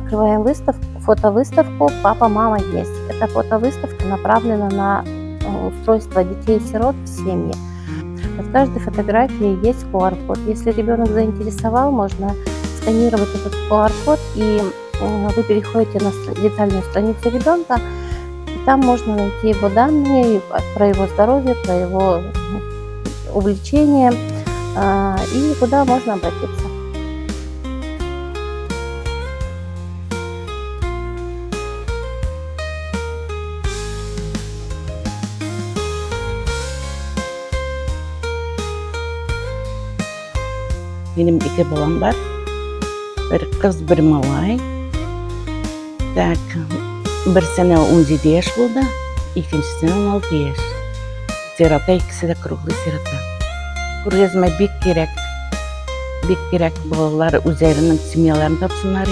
открываем выставку, фотовыставку «Папа, мама есть». Эта фотовыставка направлена на устройство детей-сирот в семьи. Под каждой фотографией есть QR-код. Если ребенок заинтересовал, можно сканировать этот QR-код, и вы переходите на детальную страницу ребенка, и там можно найти его данные про его здоровье, про его увлечения и куда можно обратиться. Минем ике балам бар. Бер кыз, бер малай. Так, берсенә 17 яшь булды, икенчесенә 16 яшь. Сирота, икесе дә круглый сирота. Күргәзмә бик кирәк. Бик кирәк, балалар үзләренең семьяларын тапсыннар.